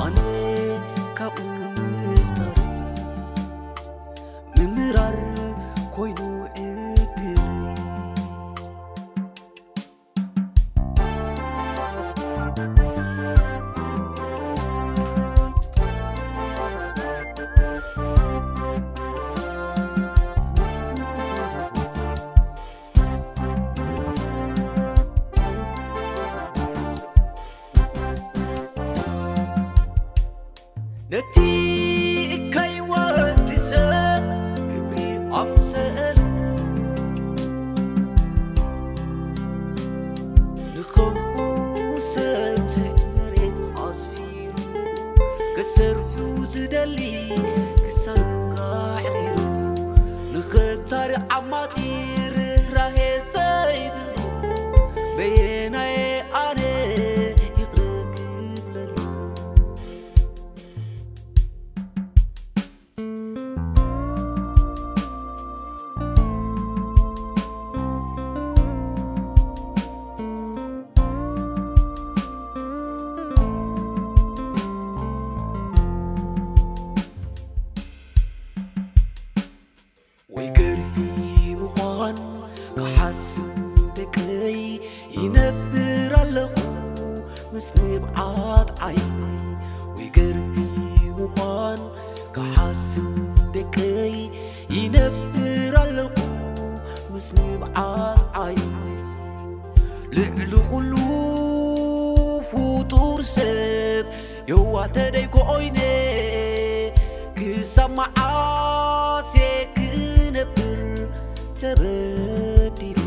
ኣነ ካብኡ ምፍጣር ምምራር ኮይኑ ዕድል ነቲ እካይ ወዲ ሰብ ግብሪ ኣምሰሉ ንኸምኡ ሰብ ትሕቲ መሬት ኣስፊሩ ክሰርሑ ዝደሊ ክሳኑ ካሕዲሩ ንኽታሪ ዓማጺ ርህራሄ ዘይብሉ በየናየ ኣነ ይቕረ ክብለሉ ወይ ገርሂ ምዃን ክሓስብ ደቀይ ይነብር ኣለኹ ምስ ንብዓት ዓይነይ ወይ ገርሂ ምዃን ክሓስብ ደቀይ ይነብር ኣለኹ ምስ ንብዓት ዓይነይ ልዕሊ ኩሉ ፍጡር ሰብ የዋተ ደይኮይነ ክሳብ መዓስ እየ ክነብር ተበዲለ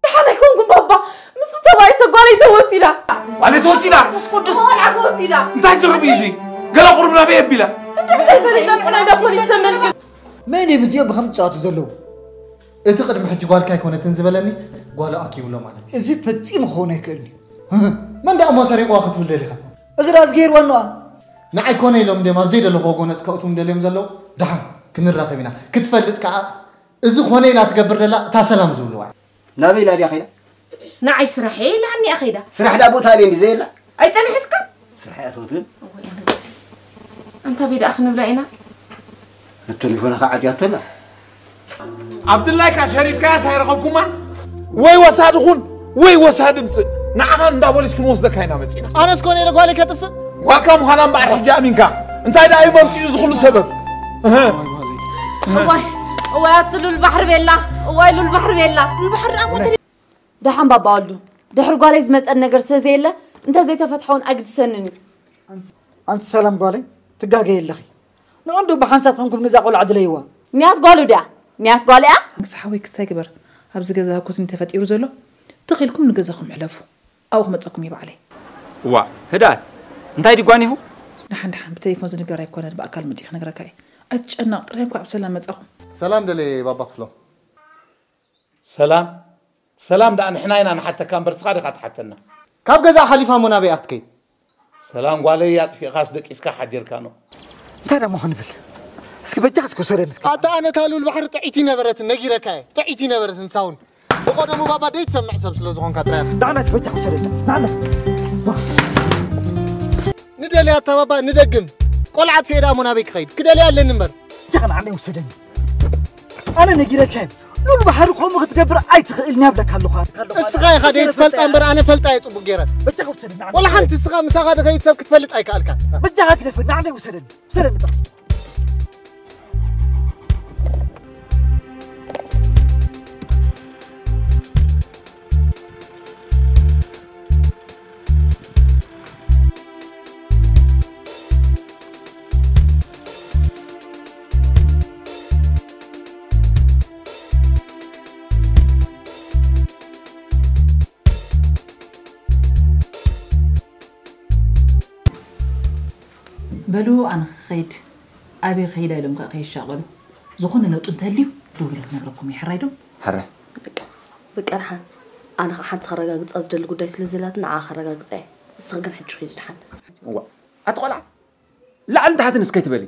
ደሓን ኣይኮንኩም ባባ። ምስ ተባይሰ ጓለይ ተወሲዳ። ጓለይ ተወሲዳ? መንፈስ ቅዱስ ቆልዓ ተወሲዳ። እንታይ ትርብ እዩ እዚ? ገለ ቁሩብ ናበይ ኣቢላ? እንታይ ፈሊጠ ንሕና እንዳ ፖሊስ ተመልክት። መን እዩ ብዚኦም ብኸም ዝፃወቱ ዘለዉ? እቲ ቅድሚ ሕጂ ጓልካ ኣይኮነትን ዝበለኒ ጓሉ ኣኪብሎ ማለት እዩ። እዚ ፈፂሙ ክኸውን ኣይክእልን እዩ። መን ደኣ እሞ ሰሪቕዋ ክትብል ደሊኻ? እዚ ደኣ ዝገይርዋ እኖኣ። ንዓይ ኮነ ኢሎም ድዮም ኣብ ዘይደለኽዎ ጎነፅ ከእትዉኒ ደልዮም ዘለዉ? ደሓን ክንራኸብ ኢና። ክትፈልጥ ከዓ እዚ ኾነ ኢላ ትገብር ደላ እታ ሰላም ዝብልዋ እያ። ናበይ ኢላ ድያ ከይዳ? ንዓይ ስራሐ ኢላኒ እያ ከይዳ። ስራሕ ደኣ ቦታ ኣለኒ ዘየላ? ኣይጸንሐትካን? ስራሕ እያ ትወትን። ኣንታ ቤት ደኣ ክንብላ ኢና። እተሊፎና ከዓ ዓጽያቶ ኣላ። ዓብድላይካ ሸሪፍካያስ ኣይረኸብኩማን? ወይ ወሳዲ ኹን ወይ ወሳዲ ምጽእ። ንዓኻ እንዳ ቦሊስ ክንወስደካ ኢና መጺና። ኣነስ ኮነ ኢለ ጓለይ ከጥፍእ? ጓልካ ምዃና እምበኣር ሕጂ ኣሚንካ። እንታይ ደኣ እዩ መርጺኡ እዚ ኩሉ ሰበብ? እህ። እዋይ እዋይ ኣቲ ሉል ባሕሪ ቤላ እዋይ ሉል ባሕሪ ቤላ ሉል ባሕሪ ደኣ ሞተ ደሓን ባባ ወልዱ ድሕሪ ጓለይ ዝመፀኒ ነገር ስለዘየለ እንተዘይተፈትሐውን ኣግድሰንን እዩ ኣንቲ ሰላም ጓለይ ትጋገይ ኣለኺ ንዑ እንዶ ብሓንሳብ ኮንኩም ነዛ ቆልዓ ድለይዋ ንያት ጓሉ ድያ ንያት ጓል እያ ንግስ ሓወይ ክስታይ ግበር ኣብዚ ገዛ ኩትኒ ተፈጢሩ ዘሎ ትኺልኩም ንገዛኹም ሕለፉ ኣብኡ ክመፀኩም እየ ባዕለይ እዋ ህድኣት እንታይ ድዩ ጓኒፉ ደሓን ደሓን ብቴሌፎን ዝንገር ኣይኮነን ብኣካል መፂእ ክነግረካ እየ ኣይትጨነቕ ጥራይ እንኳዕ ብሰላም መፃኹም ሰላም ደለየ ባባ ክፍሎም ሰላም ሰላም ደኣ ንሕና ኢና ንሓተካ እምበር ንስኻ ዲኻ ትሓተና። ካብ ገዛ ሓሊፋ እሞ ናበይ እያ ክትከይድ? ሰላም ጓለይ ኣጥፊእኻስ ደቂስካ ሓዲርካ ኖእ። እንታይ ደኣ እሞ ክንብል? እስኪ በጃኻ እስኪ ውሰደኒ እስኪ። ኣታ ኣነ እታ ሉል ባሕሪ ጥዕይቲ ኣይነበረትን ነጊረካ እየ። ጥዕይቲ ኣይነበረትን ንሳ እውን። ብቐደሙ ባባ ደይትሰምዕ ሰብ ስለ ዝኾንካ ጥራይ ኢኻ። ንዓና እስኪ በጃኻ ውሰደኒ። ንዓና። ንደልያ ኣታ ባባ ንደግም። ቆልዓ ኣጥፊኤ ደኣ እሞ ናበይ ክኸይድ? ክደልያ ኣለኒ እምበር። በጃኻ ንዓና ውሰደኒ። ኣነ ነጊረካ እየ። ሉል ባሕሪ ከምኡ ክትገብር ኣይትኽእልን እያ እብለካ ኣለኹ። እስኻ ኢኻ ደይትፈልጣ እምበር ኣነ እፈልጣ እየ ጽቡቕ ገይረ። በጃኻ ውሰደኒ ንዓና። ወላ ሓንቲ እስኻ ምሳኻ ድኸይድ ሰብ ክትፈልጥ ኣይከኣልካን። በጃኻ ግደፈኒ ንዓና ውሰደኒ። ውሰደኒ ጥራሕ። በሉ ኣነ ክኸይድ ኣበይ ከይዳ ኢሎም ከዓ ከይሻቐሉ ዝኾነ ለውጢ እንተልዩ ደዊለ ክነግረኩም እየ ሕራይ ዶ ሕራይ በቃ ደሓን ኣነ ከዓ ሓንቲ ከረጋግፃ ዝደሊ ጉዳይ ስለ ዘላትኒ ንዓ ከረጋግፃ እየ። ንስኺ ግን ሕጂ ኺዲ ድሓን። እዋ ኣቲ ቆልዓ፣ ላዕልን ታሕትን እስከ ይትበሊ።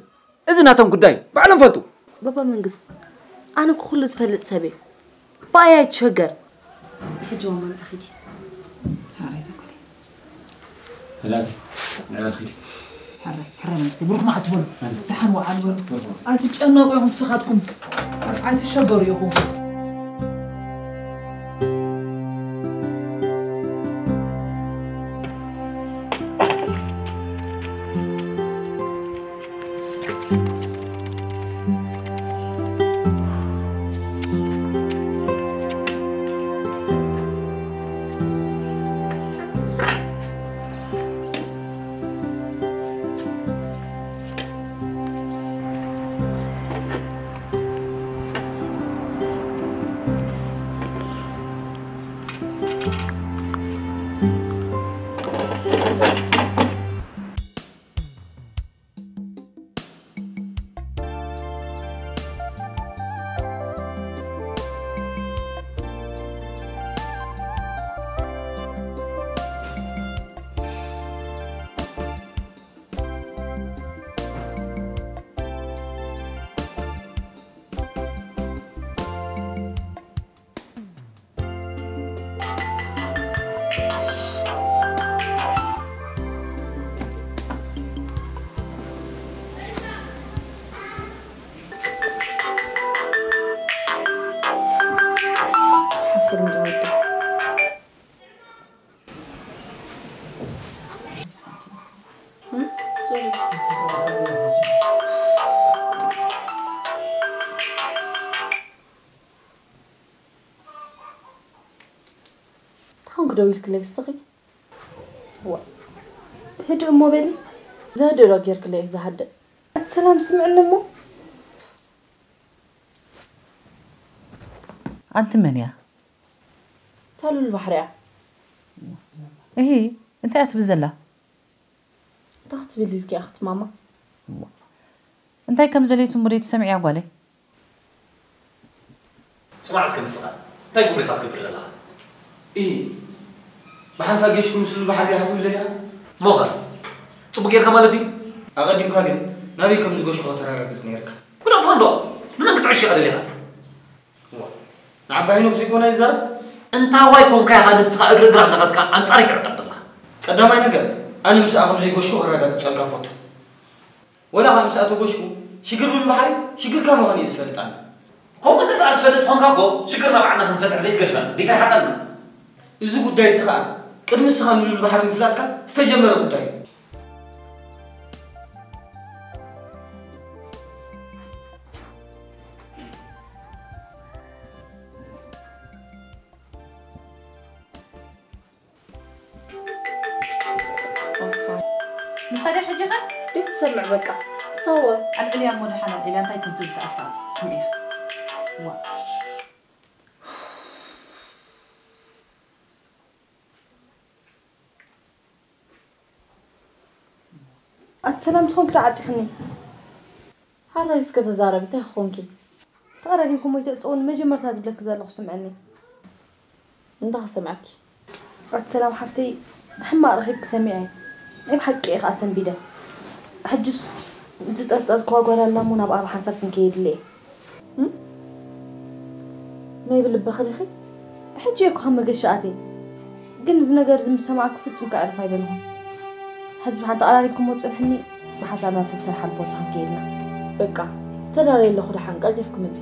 እዚ ናቶም ጉዳይ ባዕሎም ፈልጡ። ባባ መንግስት፣ ኣነ እኮ ኩሉ ዝፈልጥ ሰብ እየ። ብኣይ ኣይትሸገር። ሕጂ ማማ ንዓ ኺዲ። ሓራይ ዘኮለ። ثلاثة. ንዓ ኺዲ። ሕራይ ሕራይ መንግስቲ ብሩኽ መዓልቲ በሉ። ደሓን ወዓል በሉ። ኣይትጨነቑ ኢኹም ንስኻትኩም። ኣይትሸገሩ ኢኹም። ታንክ ደው ኢልክለይ እስኺ? ዋ፣ ህድእ እሞ በሊ። ዘህድእ ዶ ጌርክለይ? ዝሃድእ። ሰላም ስምዕኒ እሞ። ኣንቲ መን እያ? ሳሉል ባሕሪ እያ። እሂ፣ እንታይ እያ ትብል ዘላ? እንታይ ክትብል ኢልኪ ኢኺ ማማ? እንታይ ከም ዘሌቱ ሙዴ ትሰምዕያ ጓለይ? ስማዕ እስከ ንስኻ፣ እንታይ ጉብሪኻ ትገብር ዘለኻ? ኢ፣ ብሓንሳብ ጌሽኩም ምስሉ ባሕሪ ኢኻ ትብል ዘለኻ? ሞኸ፣ ጽቡቕ ጌርካ ማለት ድዩ? ኣቐዲምካ ግን ናበይ ከም ዝጎሽኹ ከተረጋግጽ ነይርካ። ክነጥፎ እንዶ፣ ንመን ክትዕሾ ኢኻ ደሊኻ? ዋ፣ ንዓባይ ሄኖክ ዘይኮነ ይዛረብ? እንታዋይ ኮንካ ኢኻ ንስኻ እግሪ እግራ እናኸድካ ኣንጻረይ ትዕጠቕ ዘለኻ? ቀዳማይ ነገር፣ ኣነ ምስኣ ከም ዘይጎሽኩ ከረጋግጸልካ እፈቱ። ወላ ኸኣ ምስኣ ተጎሽኩ፣ ሽግር ሉል ባሕሪ ሽግርካ ምዃኑ እየ ዝፈልጥ ኣነ። ከምኡ እንድሕር ትፈልጥ ኮንካ እኮ፣ ሽግርና ባዕልና ክንፈትሕ ዘይትገድፈና፣ ዲታ ይሓቀልና። እዚ ጉዳይ እዚ ኸኣ፣ ቅድሚ ንስኻ ንሉል ባሕሪ ምፍላጥካ ዝተጀመረ ጉዳይ እዩ። ንሳ ድያ ሕጂ ኸ? ደይ ትሰምዕ በቃ። ሳወ። ኣልዕልያ እሞ ደሓን ኣልዒላ እንታይ ከም ትብል ተኣፋ ስምዕያ። ዋ። ኣቲ ሰላም ዝኾንኪ ዶ ዓጺኽኒ? ሓራይ እስከ ተዛረቢ፣ እንታይ ክኾንኪ? ተቐዳዲምኩም ወይ ተዕጽውኒ መጀመርታ ዝብለኪ ዘለኹ ስምዕኒ። እንታይ ክሰምዓኪ? ኣቲ ሰላም ሓፍተይ፣ ብሕማቕ ረኺብኪ ሰሚዐ። ናይ ብሓቂ እየ ከኣ ሰንቢደ። ሕጅስ ዝጠርጠርክዋ ጓል ኣላ እሞ ናብኣ ብሓንሳብ ክንከይድለ እየ። እም? ናይ ብልብኺ ዲኺ? ሕጂ እየ እኮ ካብ መገሻ ኣትየ። ግን እዚ ነገር እዚ ምስ ሰማዕኩ ፍጹም ከዕርፍ ኣይደለኹን። ሕጂ ብሓንቲ ተቐራሪብክሞ ጽንሕኒ፣ ብሓንሳብ ናብቲ ትሰርሓሉ ቦታ ክንከይድ ኢና። በቃ፣ ተዳልየ ኣለኹ፣ ደሓን ቀልጢፍኪ ምጺ።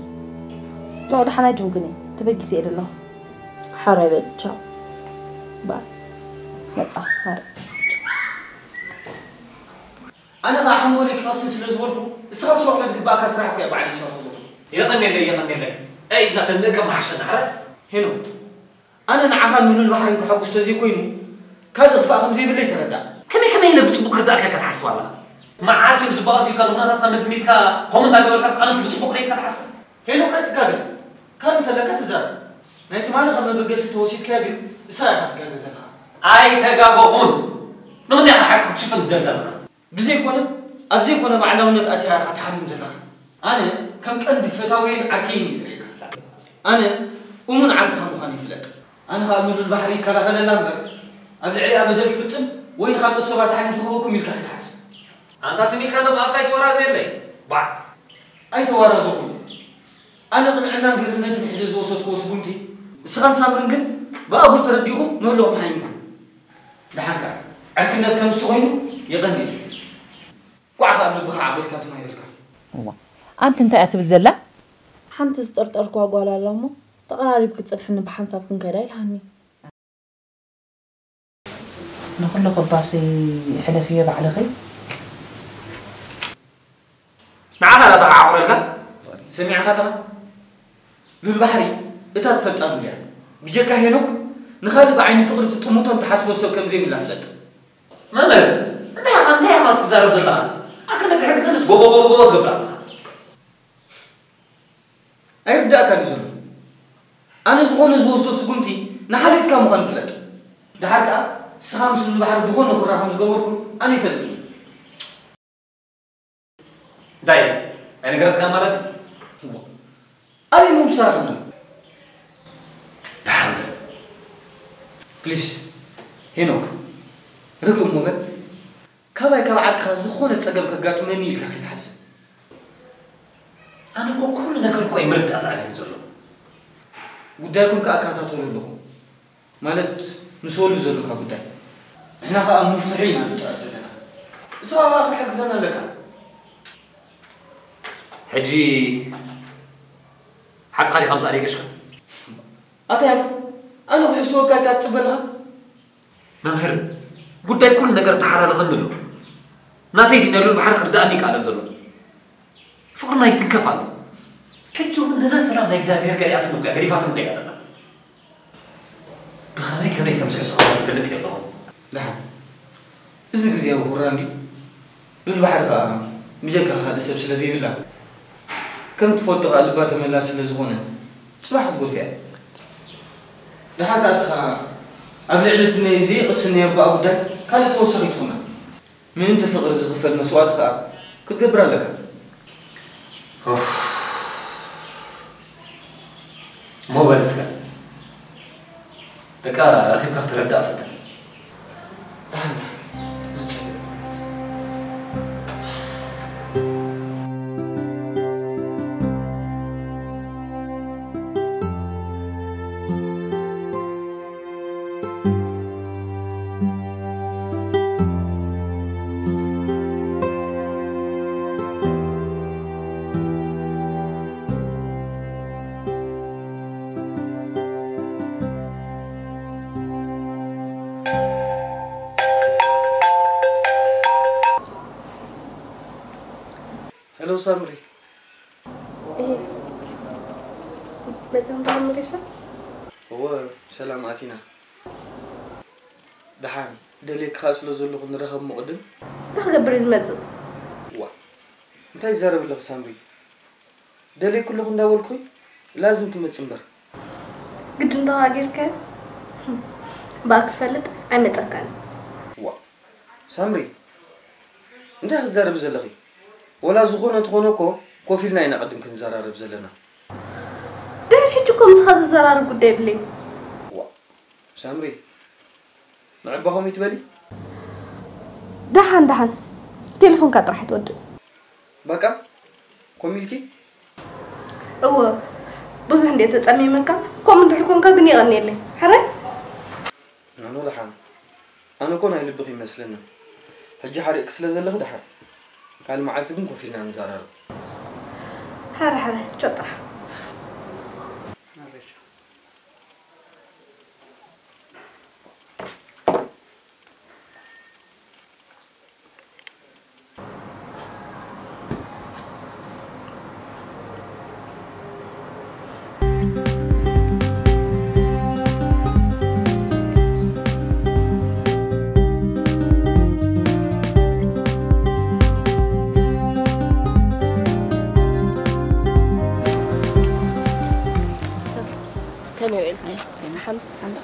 ኖ፣ ደሓን ኣይደንጉን እየ፣ ተበጊሰ እየ ዘለኹ። ሓራይ በል፣ ቻው። ባይ። መጻ፣ ማረ። ኣነ ኸዓ ሓንጎለይ ክቐስን ስለ ዝበልኩ፣ እስኻ ትሰርሖ ዝግባእካ ስራሕ እኮ እየ ባዕለይ ዝሰርሖ ዘለኹ። የቐንየለይ፣ የቐንየለይ። ኣይ፣ ኢድና ተንእከ ምሓሸና፣ ሓራይ። ሄኖክ፣ ኣነ ንዓኻን ንሉል ባሕርን ከሐጉስ ተዘይኮይኑ፣ ካልእ ክፋእ ከም ዘይብለይ ተረዳእ። ከመይ ከመይ ኢለ ብጽቡቕ ክርዳእካ ኢልካ ትሓስብ ኣለኻ? መዓስ እዮም ዝበኣሱ ኢልካ ንኹነታትና መዝሚዝካ ከምኡ እንዳገበርካስ ኣነስ ብጽቡቕ ርኤ ኢልካ ትሓስብ? ሄኖክ ኣይትጋገ። ካልእ እንተለካ ትዛረብ። ናይ ትማሊ ከም መበገሲ ተወሲድካያ ግን እሳ ኢኻ ትጋገ ዘለኻ። ኣይተጋገኹን። ንምንታይ ኢኻ ሓቂ ክትሽፍን ትደሊ ዘለኻ? ብዘይኮነ፣ ኣብ ዘይኮነ ባዕላውነት ኣቲኻ ኢኻ ትሓምም ዘለኻ። ኣነ ከም ቀንዲ ፈታውየይን ዓርከይን እየ ዝርእየካ። ኣነ እሙን ዓርክኻ ምዃነይ ፍለጥ። ኣነ ኸኣ ንሉል ባሕሪ ይከላኸለላ እምበር፣ ኣብ ልዕሊኣ በደል ክፍጽም ወይ ንኻልኦት ሰባት ኣሕሊፉ ክህበኩም ኢልካ ከይትሓስብ። ኣንታ ትም ኢልካ ዶ ኣብ ኣፍካ ኣይትወራዘየለይ? ባዕ! ኣይተዋራዘኹን። ኣነ ቅንዕናን ግርነትን ሒዘ ዝወሰድክዎ ስጉምቲ፣ ንስኻን ሳምርን ግን ብኣጉል ተረዲእኹም ንህልኹም ሓይምኩም። ደሓር ከኣ፣ ዕርክነት ከምዚ ተኾይኑ የቐንየለይ። ኳዕ ከኣ ኣብ ልብኻ ዓቒልካ ትም ኣይበልካ። እዋ፣ ኣንቲ እንታይ እያ ትብል ዘላ? ሓንቲ ዝጠርጠርክዋ ጓል ኣላ እሞ፣ ተቐራሪብኪ ጽንሕኒ ብሓንሳብ ክንከዳ ኢልሃኒ። ንኹሉ ክባሲ ሕለፍዮ ባዕልኺ። ንዓኻ ዳታ ክዓቑረልካ? ሰሚዕኻ ኣለኻ? ሉል ባሕሪ እታ ትፈልጣ ሉል እያ። ብጀካ ሄኖክ ንኻልእ ብዓይኒ ፍቕሪ ትጥምቶን ትሓስቦን ሰብ ከም ዘይብላ ፍለጥ። መምህር፣ እንታይ ኢኻ፣ እንታይ ኢኻ ትዛረብ ዘለኻ? ኣከለ ትሕግዘንስ ጎቦ፣ ጎቦ፣ ጎቦ ትገብር ኣለኻ። ኣይርዳእካን እዩ ዘሎ። ኣነ ዝኾነ ዝወስዶ ስጉምቲ ንሓልዮትካ ምዃኑ ፍለጥ። ደሓር ከኣ ንስኻ ምስ ሉል ባሕሪ ዝኾነ ኩራ ከም ዝገበርኩም ኣነ ይፈልጥ እየ። እንታይ? ኣይነገረትካን ማለት ድዩ? ኣበይ እሞ ምስ ሰራሕና? ደሓን በል። ፕሊስ፣ ሄኖክ፣ ርግእ እሞ በል። ካባይ ካብ ዓርክኻ ዝኾነ ጸገም ከጋጥመኒ ኢልካ ከይትሓስብ። ኣነ እኮ ኩሉ ነገር እኮ እዩ ምርዳእ ዝኣበኒ ዘሎ። ጉዳይኩም ከኣ እከታተሎ ኣለኹ። ማለት፣ ምስ ወሉ ዘሎካ ጉዳይ። ንሕና ከኣ ኣብ ምፍትሑ ኢና ንጽዕር ዘለና። ንስኻ ከኣ ክትሕግዘና ኣለካ። ሕጂ ሓቅኻ ዲኻ ምሳሌ ገሽካ? ኣታ ያሉ፣ ኣነ ክሕስወካ ኢልካ ትጽበ ኣለኻ? መምህር፣ ጉዳይ ኩሉ ነገር ተሓላለኸኒ ኣሎ። ናተይ ድዩ ናይ ሉል ባሕሪ ክርድኣኒ ይከኣለን ዘሎ? ፍቕርና ይትንከፍ ኣሎ። ሕጂ እውን ነዛ ሰላም ናይ እግዚኣብሔር ገሊኣትኒ እኮ እያ ገዲፋትኒ ደይዳ ዘላ። ብኸመይ ከመይ ከም ዝሕዝኦ ይፈልጥ የለኹን። ደሓን፣ እዚ ግዜያዊ ሁራ እንድዩ። ሉል ባሕሪ ኸኣ ብጀካኻ ካልእ ሰብ ስለ ዘይብላ፣ ከም ትፈልጦ ኸኣ ልባ ተመላሲ ስለ ዝኾነ፣ ጽባሕ ክትጎድፋ እያ። ደሓር ከኣ ንስኻ ኣብ ልዕሊ እቲ ናይ ዘይቕስን ናይ ኣቦኣ ጉዳይ ካልእ ተወሳኺ ትኹና። ምእንቲ ፍቕሪ ዝኽፈል መስዋእቲ ኸኣ ክትገብር ኣለካ። ኡፍ። እሞ በል እስከ፣ በቃ ረኺብካ ክትረዳእ ፈትን። ደሓን፣ ደሓን። ሄሎ ሳምሪ። እሂ፣ መጺኹም ዲኹም መገሻ? እወ፣ ብሰላም ኣቲና። ደሓን፣ ደልየኪ ከኣ ስለ ዘለኹ ንራኸብ እሞ ቅድም። እንታይ ክገብር እዩ ዝመጽእ? ዋእ፣ እንታይ ትዛረቢ ኣለኺ ሳምሪ? ደልየኪ ኣለኹ እንዳበልኩኺ ላዝም ትመጺ እምበር። ግድን ዲኻ ጌርካዮ? እምበኣር ክትፈልጥ ኣይመጸካን እዩ። ዋእ፣ ሳምሪ፣ እንታይ ክትዛረቢ ዘለኺ? ወላ ዝኾነ እንተኾነ እኮ ኮፍ ኢልና ኢና ቅድም ክንዘራረብ ዘለና። ድሕሪ ሕጂ እኮ ምሳኻ ዘዘራርብ ጉዳይ የብለይን። ዋእ፣ ሳምሪ፣ ንዕባ ከምኡ ይትበሊ? ደሓን ደሓን፣ ቴሌፎንካ ጥራሕ ኣይትወድእ። በቃ፣ ከምኡ ኢልኪ? እወ፣ ብዙሕ እንድየ ተጸሚመካ፣ ከምኡ እንድሕር ኮንካ ግን የቐንየለይ። ሕራይ? ኖኖ ደሓን፣ ኣነ እኮ ናይ ልብኺ ይመስለኒ። ሕጂ ሓሪቕኪ ስለ ዘለኺ ደሓን፣ ካልእ መዓልቲ ግን ኮፍ ኢልና ንዘራረብ። ሕራይ ሕራይ፣ ቻው ጥራሕ። ከመይ ውዒልኪ? ሓንቲ ሓንቲ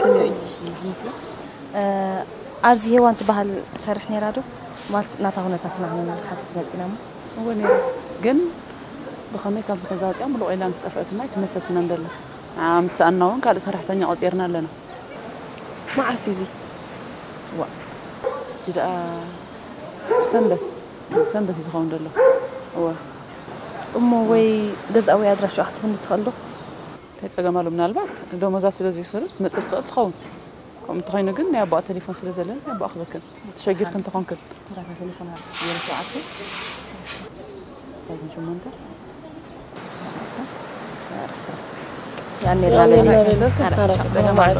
ከመይ ውዒልኪ? እ፣ ኣብዚ ሄዋን ትበሃል ትሰርሕ ነይራ ዶ? ማለት ናታ ኩነታት ንዓና ንሓትት መፂና እሞ። እወ ነይራ፣ ግን ብኸመይ ካብዚ ከዛ ወፂኣ ምሉቕ ኢላ ምስ ጠፍአትና ኣይትመሰትናን ደላ። ምስ ሰኣንና እውን ካልእ ሰራሕተኛ ቆጺርና ኣለና። መዓስ እዩ እዚ? ዋ፣ ሕጂ ደኣ ሰንበት፣ ሰንበት እዩ ዝኸውን ዘሎ። እወ። እሞ ወይ ገዛ ወይ ኣድራሻ ክትህበኒ ትኽእል ዶ? እንታይ ጸገም ኣሎ? ምናልባት ደሞዛ ስለ ዘይሰሩት መጽእ ትኽእል ትኸውን። ከምኡ እንተኾይኑ ግን ናይ ኣቦኣ ቴሌፎን ስለ ዘለኒ ናይ ኣቦኣ ክበክን። ተሸጊርክን ተኾንክን። ተራታ ቴሌፎን ዜሮ ሸውዓተ፣ ዓሰርተ ሸሞንተ፣ ያኔ ያኔ ላለ ላለ ላለ ላለ ላለ ላለ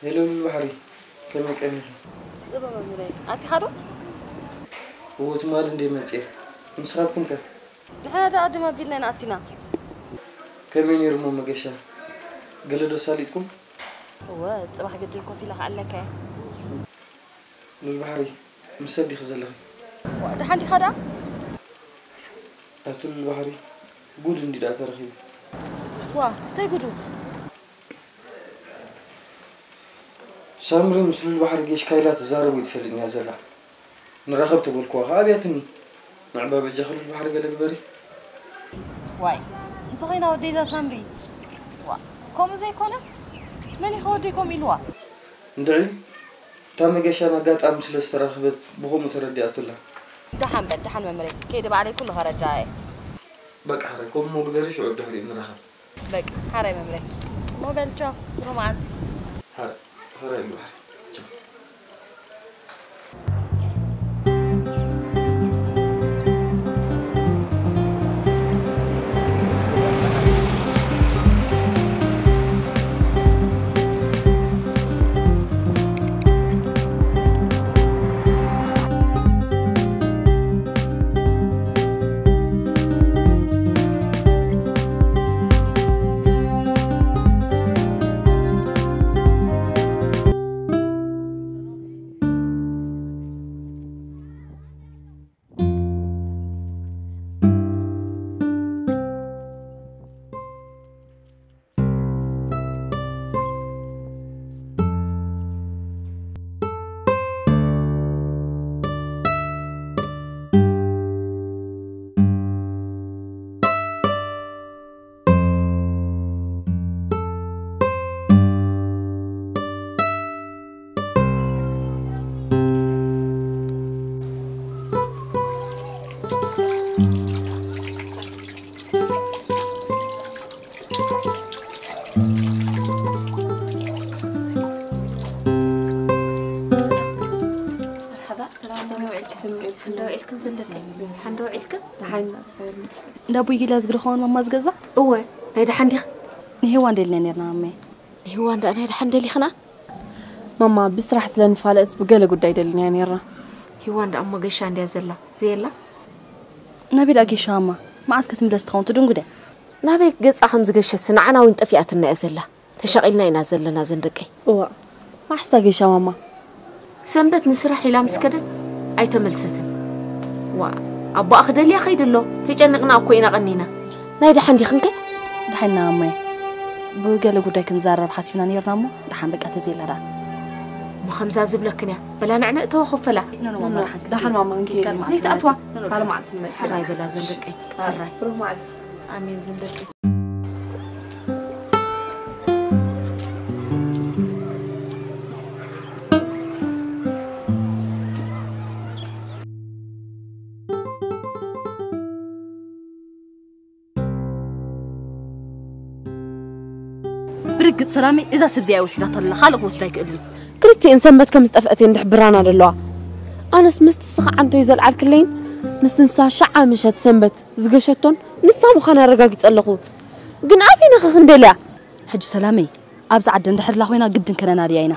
ሄሎ ሉል ባሕሪ፣ ከመይ ቀኒኺ? ጽቡቕ መምህረይ፣ ኣቲኻ ዶ? እዎ ትማሊ እንድየ መጺኤ። ንስኻትኩም ከ? ንሕና ደኣ ቅድም ኣቢልና ኢና ኣቲና። ከመይ ነይሩ እሞ መገሻ? ገለ ዶ ኣሳሊጥኩም? እወ፣ ጽባሕ ግድን ኮፍ ኢለ ክኣልለካ እየ። ሉል ባሕሪ፣ ምስ ሰብ ዲኺ ዘለኺ? ዋእ፣ ደሓን ዲኻ ደኣ? ኣቲ ሉል ባሕሪ፣ ጉድ እንድዩ ደኣ ተረኺቡ። ዋእ፣ እንታይ ጉዱ? ሳምሪ ምስ ሉል ባሕሪ ጌሽ ካይላ ትዛረብ ወይ ትፈልጥ እያ ዘላ። ንራኸብ ተበልኩዋ ኸኣ ኣብያትኒ። ንዕባ በጃኺ ሉል ባሕሪ ገለ ግበሪ። ዋይ፣ እንተ ኾይና ወደይ እዛ ሳምሪ። ዋእ፣ ከምኡ ዘይኮነ? መን ኢኻ ወደይ ከምኡ ኢልዋ? እንድዒ፣ እታ መገሻ ኣጋጣሚ ስለ ዝተራኸበት ብኸምኡ ተረዲኣቶ ኣላ። ደሓን በል፣ ደሓን መምረይ። ከይደ ባዕለይ ኩሉ ከረድኣ እየ። በቃ ሕራይ፣ ከምኡ ግበሪ፣ ሽዑ ድሕሪኡ ንራኸብ። በቃ ሓራይ መምረይ። እሞ በል ቻው፣ ብሩህ መዓልቲ። ሕራይ፣ ሕራይ ሉል ባሕሪ። ቻው። መርሓባ፣ ሰላም ዶ ውዒልክን? ደሓን ዶ ውዒልክን? ደሓን ዶ ውዒልክን? ደሓን ኢና፣ እግዚኣብሔር ይመስገን። እንዳ ኣቦይ ጊላ ዝግርኸውን ማማ ዝገዛ? እወ፣ ናይ ደሓን ዲኺ? ንሄዋን ደሊና ኔርና ማመይ። ንሄዋን ደኣ ናይ ደሓን ደሊኽና? ማማ፣ ብስራሕ ስለ ንፋለጥ ብገለ ጉዳይ ደሊናያ ኔርና። ሂዋን ደኣ እሞ ገሻ እንድያ ዘላ፣ ዘየላ? ናበይ ደኣ ጌሻ ማማ? መዓስ ክትምለስ ትኸውን ትድንጉ ድያ? ናበይ ገጻ ከም ዝገሸትሲ ንዓና እውን ጠፊኣትና እያ ዘላ። ተሻቒልና ኢና ዘለና ዘን ደቀይ። እዋእ፣ መዓስ እታ ጌሻ ማማ? ሰንበት ንስራሕ ኢላ ምስ ከደት ኣይተመልሰትን። ዋእ፣ ኣቦኣ ክደልያ ከይዱ ኣሎ። ተጨኒቕና እኮ ኢና ቀኒና። ናይ ደሓን ዲኽንከ? ደሓን ኢና እሞየ። ብገለ ጉዳይ ክንዛረብ ሓሲብና ኔርና እሞ ደሓን በቃ ተዘይላ ደኣ። እሞ ከምዛ ዝብለክን እያ። በላ ንዕነ እተዋ ኮፈላ። ኖ፣ ኖ፣ ማማ፣ ደሓን ደሓን ማማ፣ ክንከይድ። ክንከይድ። ዘይትኣትዋ። ካልእ መዓልቲ ንመጽእ። ሕራይ በላ ዘን ደቀይ። ሕራይ። ብሩህ መዓልቲ። ኣሜን ዘን ደቀይ። ብርግጽ ሰላመይ እዛ ሰብ እዚኣ እያ ወሲዳታ ዘላ፣ ካልእ ክወስዳ ኣይክእልን እዩ። ክልቲኤን ሰንበት ከም ዝጠፍአት እየን ዝሕብራና ዘለዋ። ኣነስ ምስቲ ስኻ ዓንቶይ ዘልዓልክለይን ምስቲ ንሳ ሸዓ ምሸት ሰንበት ዝገሸቶን ንሳ ምዃና ኣረጋጊጸ ኣለኹ። ግን ኣበይ ንኽኽን ደልያ? ሕጂ ሰላመይ፣ ኣብዚ ዓዲ እንድሕር ላ ኮይና ግድን ከነናድያ ኢና።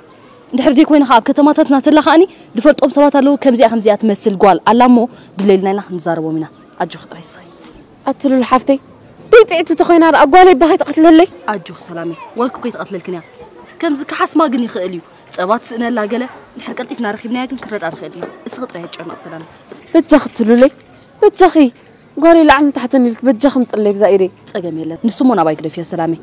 እንድሕር ደይ ኮይነ ከኣ ኣብ ከተማታትና ተላ ከኣኒ ድፈልጦም ሰባት ኣለዉ፣ ከምዚኣ ከምዚኣ ትመስል ጓል ኣላ እሞ ድለይልና ኢልና ክንዛረቦም ኢና። ኣጆኺ ጥራይ እስኺ። ኣትሉል ሓፍተይ፣ ደይ ጥዕቲ ተኾይና ደኣ ጓለይ ባኸይ ትቐትለለይ? ኣጆኺ ሰላመይ፣ ጓልኪ እኮ ኣይትቐትለልክን እያ። ከምዚ ክሓስማ ግን ይኽእል እዩ። ጸባ ትስእነላ ገለ፣ እንድሕር ቀልጢፍና ረኺብናያ ግን ክንረዳ ንኽእል ኢና። እስኺ ጥራይ ኣጨናቕ ሰላመይ። በጃኺ ትሉለይ፣ በጃኺ። ጓለይ ላዕልን ታሕትን ኢልክ በጃኺ ምጽለይ ብዛ ኢደይ። ጸገም የለን። ንሱ እሞ ናባይ ግደፍዮ ሰላመይ።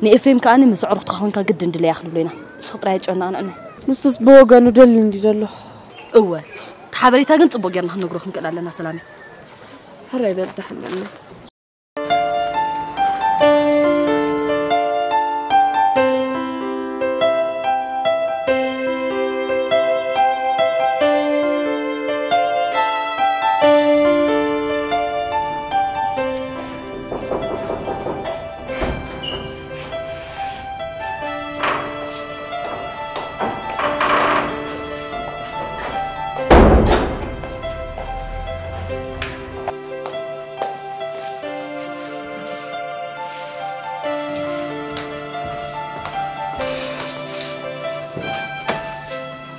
ንኤፍሬም ከኣ ምስ ኣዕሩኽትኻ ኮንካ ግድን ድለያ ክንብሎ ኢና። እስኺ ጥራይ ኣጨናቕ ንዕነ። ንሱስ ብወገኑ ደሊ እንዲ ደሎ። እወ። እቲ ሓበሬታ ግን ጽቡቕ ጌርና ክንነግሮ ክንክእል ኣለና ሰላመይ። ሕራይ በል ደሓን በልና።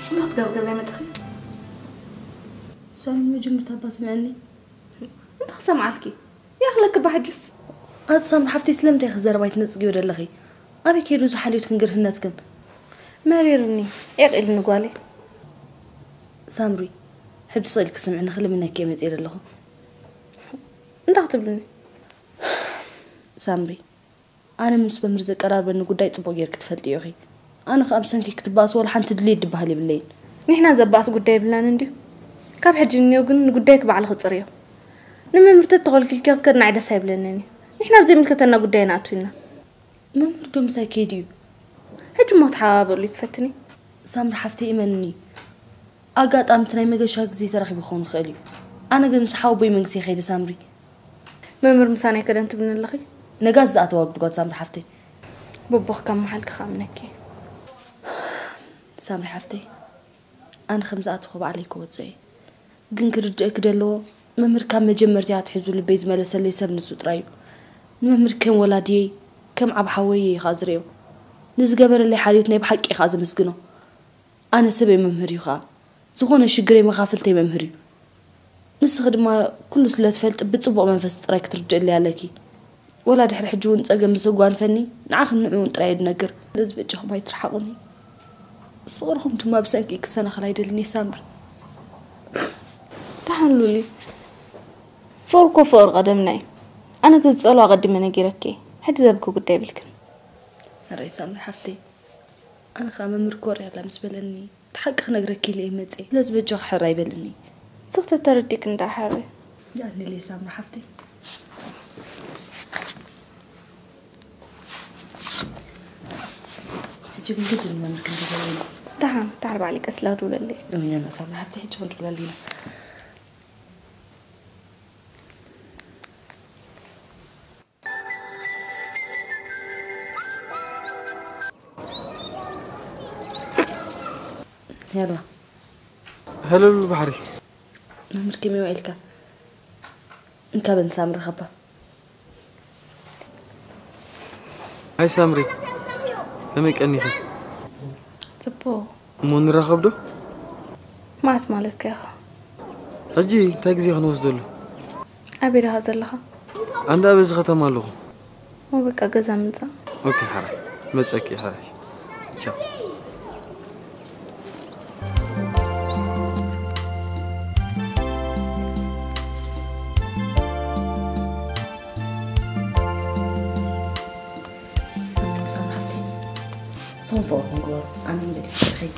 እንታይ ክትገብሪ ገዛ ይመጣኺ? ሳሚ መጀመርታ እባ ስምዐኒ። እንታይ ክሰምዓልኪ? ይኣኽለኪ እባ ሕጅስ። ኣቲ ሳምሪ ሓፍተይ ስለምንታይ ኢኺ ዘረባይ ትነጽግዮ ደለኺ? ኣበይ ከይዱ እዚ ሓልዮትክን ግርህነትክን? መሪርኒ፣ ዒቕ ኢልኒ ጓለይ። ሳምሪ፣ ሕጂ ስቕ ኢልኪ ስምዕኒ ክልምነኪ እየ መጽየ ዘለኹ። እንታይ ክትብልኒ? ሳምሪ፣ ኣነ ምስ መምህር ዘቀራርበኒ ጉዳይ ጽቡቕ ጌርኪ ትፈልጥዮ ኢኺ። ኣነ ኸኣ ብሰንኪ ክትበኣስ ወላ ሓንቲ ድልየት ድበሃል የብለይን። ንሕና ዘባእስ ጉዳይ የብልናን እንድዩ። ካብ ሕጂ ንኔው ግን ንጉዳይኪ ባዕልኺ ጽርዮ። ንመምህር ተተኾልኪልኪ ክትከዲ ንዓይ ደስ ኣይብለንን እዩ። ንሕና ኣብ ዘይምልከተና ጉዳይ ንኣቱ ኢና። መምህር ዶ ምሳይ ከይዱ እዩ? ሕጂ እሞ ክትሓባበሉ ትፈትኒ? ሳምሪ ሓፍተይ እመንኒ። ኣጋጣሚ እቲ ናይ መገሻ ግዜ ተራኺቡ ክኸውን ይኽእል እዩ። ኣነ ግን ምስ ሓወቦይ መንግስቲ ከይደ ሳምሪ። መምህር ምሳና ኣይከደን ትብልኒ ኣለኺ? ነጋሲ ዝኣተዋ ጉድጓድ ሳምሪ ሓፍተይ። በቦኽ ካብ መሓልኪ ከኣምነኪ። ሳምሪ ሓፍተይ፣ ኣነ ከም ዝኣተኹ ባዕለይ ክወጾ እየ። ግን ክርድእኪ ደለዎ፣ መምህር ካብ መጀመርታ ኣትሒዙ ልበይ ዝመለሰለይ ሰብ ንሱ ጥራይ እዩ። ንመምህር ከም ወላድየይ፣ ከም ዓብ ሓወይ እየ ኸኣ ዝርእዮ። ንዝገበረለይ ሓልዮት ናይ ብሓቂ እየ ኸኣ ዘመስግኖ። ኣነ ሰበይ መምህር እዩ ኸኣ። ዝኾነ ሽግረይ መኻፍልተይ መምህር እዩ። ንስኺ ድማ ኩሉ ስለ ትፈልጢ ብጽቡቕ መንፈስ ጥራይ ክትርድእለይ ኣለኪ። ወላ ድሕሪ ሕጂ እውን ጸገም ምስ ኣጓንፈኒ ንዓኽን ንዕኡን ጥራይ እየ ድነግር። ስለዚ በጃኹም ኣይትርሓቑኒ። ፍቕርኹም ድማ ብሰንኪ ክሰናኸል ኣይደልን እየ ሳምሪ። ደሓን ሉሊ። ፍቕሪ እኮ ፍቕሪ ቀደምና እዩ። ኣነ እቲ ዝጸልኦ ኣቐዲመ ነጊረኪ እየ። ሕጂ ዘብኪ ጉዳይ የብልክን። ሕራይ ሳምሪ ሓፍተይ። ኣነ ኸኣ መምህር ኮርያላ ምስ በለኒ፣ እቲ ሓቂ ክነግረኪ ኢለ እየ መጽየ። ስለዚ በጃኺ ሕራይ በልኒ። ስኽቲ ተረዲእኪ እንዳ ሕራይ። ይኣልለይ ሳምሪ ሓፍተይ። ሕጂ ግን ግድን መምህር ክንድውለሉ ኢና። ደሓን፣ ደሓር ባዕለይ ቀስ ኢለ ክድውለለይ። እወ፣ ሳምሪ ሓፍተይ፣ ሕጂ ክንድውለሉ ኢና። ሄሎ። ሄሎ ሉሉ ባሕሪ። መምህር ከመይ ውዒልካ? እንካ በል ንሳምሪ ኸባ። ሃይ ሳምሪ፣ ከመይ ቀኒኺ? ጽቡቕ። እሞ ንራኸብ ዶ? መዓስ ማለትካ ኢኻ? ሕጂ እንታይ ግዜ ክንወስደሉ? ኣበይ ዲኻ ዘለኻ? ኣንዳ በዚ ከተማ ኣለኹ። እሞ በቃ ገዛ ምጻእ። ኦኬ፣ ሓራይ። መጸኪ፣ ሓራይ። ቻው። ሳምሪ ሓፍተይ፣ ሰው ፍቕርኩም ግበሩ። ኣነ ንገዲፍ ክኸይድ።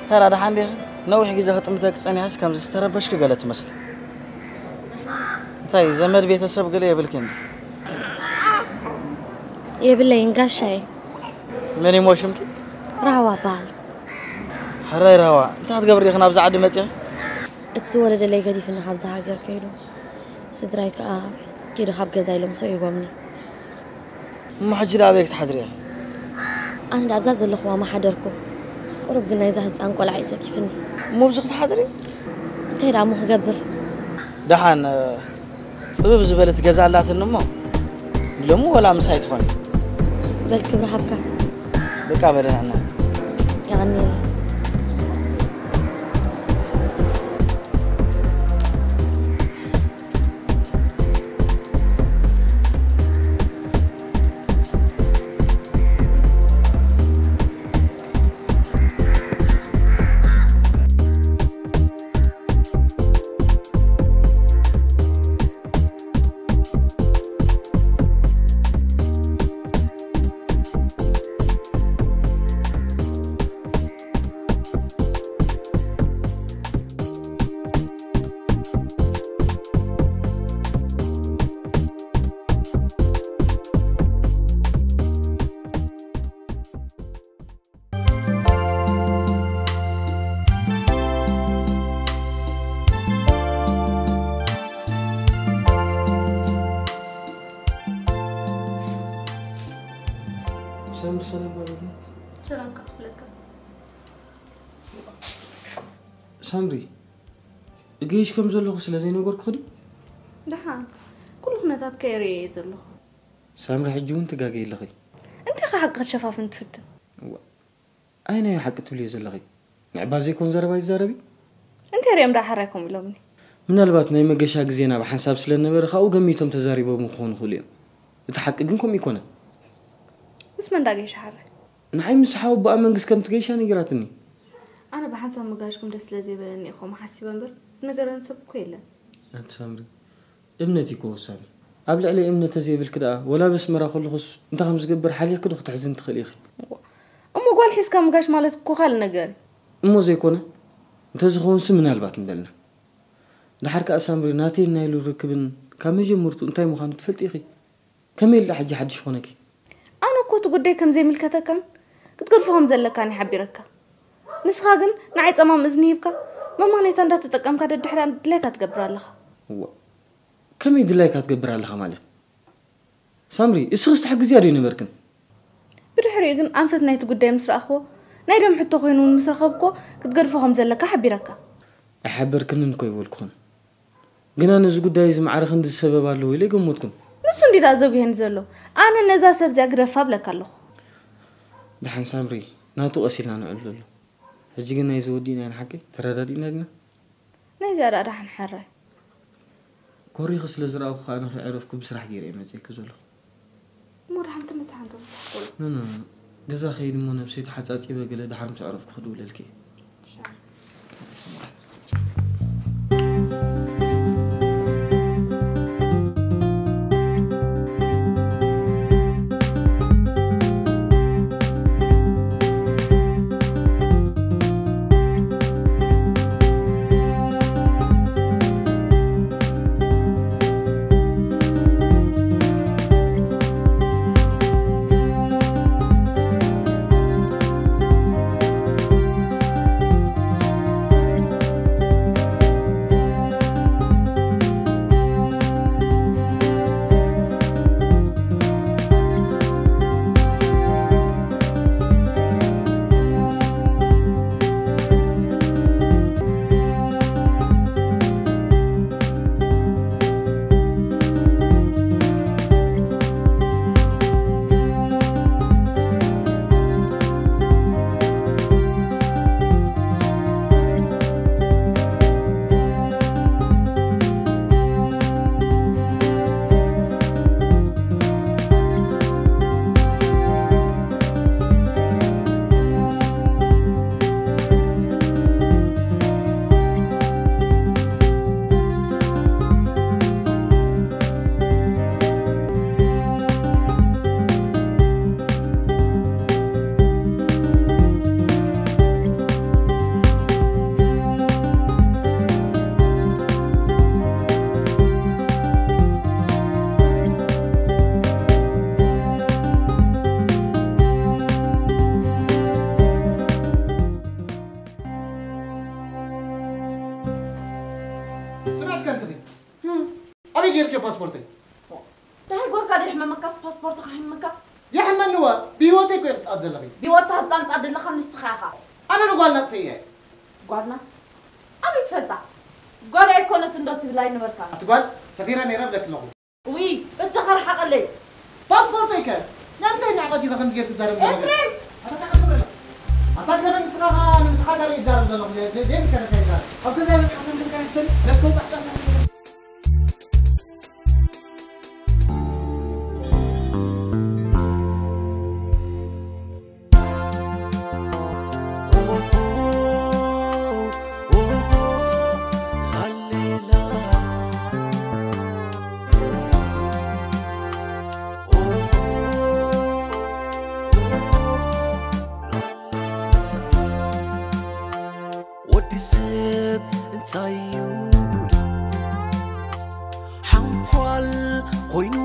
ተራ ደሓን ዲኺ? ነዊሕ ግዜ ክጥምተኪ ጸኒሐስ ከምዚ ዝተረበሽኪ ገለ ትመስሊ። እንታይ ዘመድ ቤተሰብ ገለ የብልኪን? የብለይን ጋሻይ። መን ይሞ ሽምኪ? ራህዋ በሃል። ሕራይ ራህዋ፣ እንታይ ክትገብሪ ኢኺ ናብዚ ዓዲ መጺኺ? እቲ ዝወለደለይ ገዲፍኒ ካብዚ ሃገር ከይዱ። ስድራይ ከኣ ኪዱ ካብ ገዛ ኢሎም ሰይቦምኒ። እሞ ሕጂ ደኣ ኣበይ ክትሓድሪ ኢኺ? ኣነ ኣብዛ ዘለኹዋ መሓደርኩ። ቁሩብ ግን ናይዛ ህፃን ቆልዓ እዩ ዘኪፍኒ። እሞ ኣብዚ ክትሓድሪ? እንታይ ደኣ እሞ ክገብር? ደሓን፣ እ፣ ፅብብ ዝበለት ገዛ ኣላትኒ እሞ፣ ሎሚ ወላ ምሳይ ትኾኒ። በል ክብሪ ሃብካ። በቃ በደህና። የቐንየለይ። ሰላም፣ ሰላም በሉልኝ። ሰላም ከፍለካ። ሳምሪ፣ እገይሽ ከም ዘለኹ ስለ ዘይነገርኩ ድዩ? ደሓን፣ ኩሉ ኩነታት ከየርእየ እየ ዘለኹ። ሳምሪ፣ ሕጂ እውን ትጋገይ ኣለኺ። እንታይ ከ ሓቂ ክትሸፋፍን ትፍትን? እዋ፣ ኣየናይ ሓቂ ትብልዮ ዘለኺ? ንዕባ ዘይኮን ዘረባ ይዛረቢ? እንታይ ሪኦም ደኣ ሓራይ ከምኡ ኢሎምኒ? ምናልባት ናይ መገሻ ግዜና ብሓንሳብ ስለ ነበረ፣ ካብኡ ገሚቶም ተዛሪቦም ክኾኑ ይኽእሉ እዮም። እቲ ሓቂ ግን ከምኡ ኣይኮነን። ምስ መን ደኣ ገይሻ ሓራይ? ንዓይ ምስ ሓወቦኣ መንግስት ከም ትገይሻ ነጊራትኒ። ኣነ ብሓንሳብ ምጋሽኩም ደስ ስለ ዘይበለኒ እየ ከምኡ ሓሲበ እምበር፣ ዝነገረኒ ሰብ እኮ የለን። ኣንቲ ሳምሪ፣ እምነት እዩ እኮ ወሳኒ። ኣብ ልዕሊ እምነት ተዘይብልኪ ደኣ፣ ወላ ኣብ ኣስመራ ከለኹስ እንታይ ከም ዝገብር ሓሊኽኪ ዶ ክትሕዝኒ ትኽእሊ ኢኺ? እሞ ጓል ሒዝካ ምጋሽ ማለት እኮ ካልእ ነገር እዩ። እሞ ዘይኮነ? እንተዝኸውንሲ ምናልባት ምበልና። ደሓር ከኣ ሳምሪ፣ ናተይን ናይሉን ርክብን ካብ መጀመርቱ እንታይ ምዃኑ ትፈልጢ ኢኺ። ከመይ ኢሉ ሕጂ ሓድሽ ይኾነኪ? ኣነ እኮ እቲ ጉዳይ ከም ዘይምልከተካን ክትገድፎ ከም ዘለካን እየ ሓቢረካ። ንስኻ ግን ንዓይ ጸማም እዝኒ ሂብካ መማነይታ እንዳተጠቀምካ ደድሕሪኣ ድላይካ ትገብር ኣለኻ። እዋ፣ ከመይ ድላይካ ትገብር ኣለኻ ማለት? ሳምሪ፣ እስኽስ ትሕግዝያ ዶ ኣይነበርክን? ብድሕሪኡ ግን ኣንፈት ናይቲ ጉዳይ ምስ ረኣኽዎ፣ ናይ ደም ሕቶ ኮይኑ እውን ምስ ረኸብክዎ ክትገድፎ ከም ዘለካ ሓቢረካ። ኣይሓበርክንን እኮ ኣይበልኩኽን። ግና ነዚ ጉዳይ እዚ ማዕረ ክንዲ ሰበብ ኣለዎ ኢለ ኣይገመትኩን። ንሱ እንዲ ደኣ ዘጉሄኒ ዘሎ። ኣነ ነዛ ሰብ እዚኣ ግደፋ እብለካ ኣለኹ። ደሓን ሳምሪ፣ ናቱ ቀስ ኢልና ንዕልሎ ኣሎ። ሕጂ ግን ናይዚ ወዲእና ኢና ሓቀይ? ተረዳዲእና ዲና? ናይ ዝያዳ ደሓን ሕራይ። ኮሪኺ ስለ ዝረኣኹ ከኣ ንኸይዕረፍኩ ብስራሕ ገይረ እየ መጺኤኪ ዘለኹ። እሞ ደሓን ተመሳሓን ዶ ምሳሕ ኮሎ? ኖ፣ ኖ፣ ኖ። ገዛ ከይድ እሞ ነብሰይ ተሓጻጺበ ገለ ደሓር ምስ ዕረፍኩ ክድውለልኪ እየ። ሻ። ጌርክዮ ፓስፖርተይ? እንታይ ጎርካ ደይ ሕመመካስ ፓስፖርትኻ ሕመመካ? የሕመንዋ፣ ብህይወተይ እኮ እየ ክትጻወት ዘለኺ። ብህይወትካ ክትጻንጻ ደለኻ ንስኻ ኢኻ። ኣነ ንጓልና ኣጥፍኤያ እየ። ጓልና? ኣበይ ትፈልጣ? ጓል ኣይኮነት እንዶ ትብል ኣይነበርካ። ኣቲ ጓል ሰፊራ ነይራ ብለኪ ኣለኹ። ውይ፣ በጃኻ ርሓቐለይ። ፓስፖርተይ ከ? ንምንታይ ንዕቐት ኢኻ ከምዚ ጌርኪ ትዛረቢ ዘለኺ? ኤፍሬም! ኣታ ከኣ ክብሪ ኣለካ። ኣታ ገበን ንስኻ ከኣ ንምስኻ ዳር ይዛረብ ዘለኹ። ደ-፣ ደ-፣ ደም ከ ነካ ይዛረብ። ኣብ ገዛ መጽሓ ሰምተን ከ ይፍተን? ለስኮ ጻዕዳ ወዲ ሰብ እንታይ እዩ ሓንኳል ኮይኑ